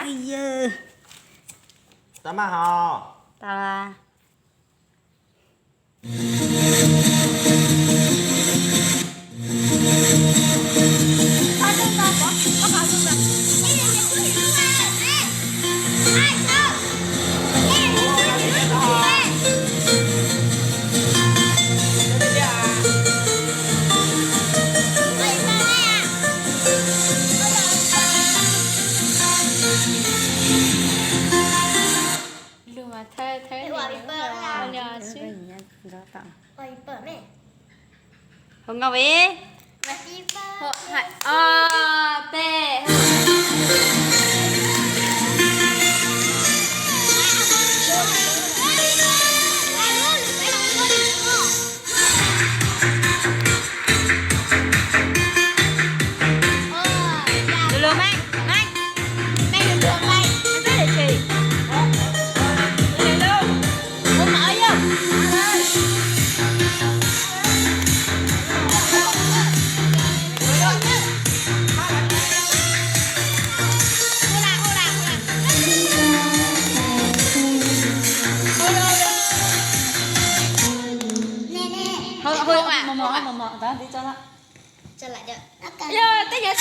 Yawg. Tau maj hos. Tau. Lus mas thawj thawj li os. Hau nkauj vim. Ob peb. Lus lus meej meej. Meej lus lus meej. Meej lus lus. Ua mas yog. Hu hu hu. Mos mos mos mos, tab tis tso lawm. Yog tej nyuag